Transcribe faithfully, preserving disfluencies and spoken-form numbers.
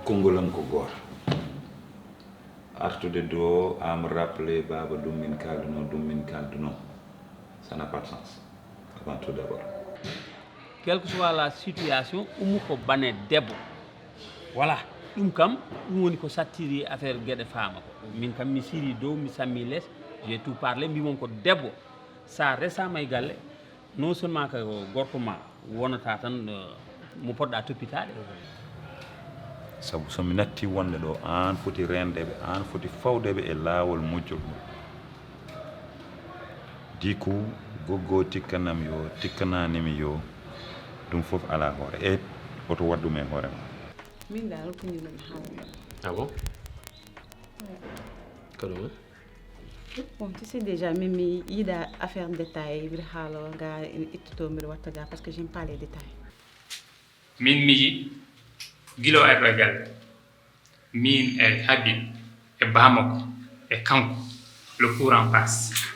Konngol am ko gooto. Artude ɗo, am rappeler baaba ɗum min kaalduno, ɗum min kaalduno. Ça n'a pas de sens. Avant tout d'abord. Quelle que soit la situation, Oumou ko bane debbo. Voilà. Ɗum kam, ɗum woni ko sattiri affaire gueɗe faama ko. Min kam mi siri dow, mi sammi les, j'ai tout parlé, mbimon ko debbo. Sa resama e galle, non seulement ko gorko ma wonata tan, euh, mo poɗɗa toppitaade. Sabu so mi natti wonde ɗo, aan foti reendeɓe, aan foti fawdeɓe e laawol moƴƴol ngol. Diku, goggo tikkanam yo, tikkananimi yo, ɗum fof ala hoore. E oto waɗ ɗum e hoore ma. Min dal ko ni non haala. Ah bon? Ko ɗum? Bon, tu sais déjà, min mi yiɗa affaire détail, mbiɗa haala ga ittoto mbiɗa watta ga parce que j'aime pas les détails. Min mi yi gilo arragal. Min e Habib e Bamako e kanko le courant passe.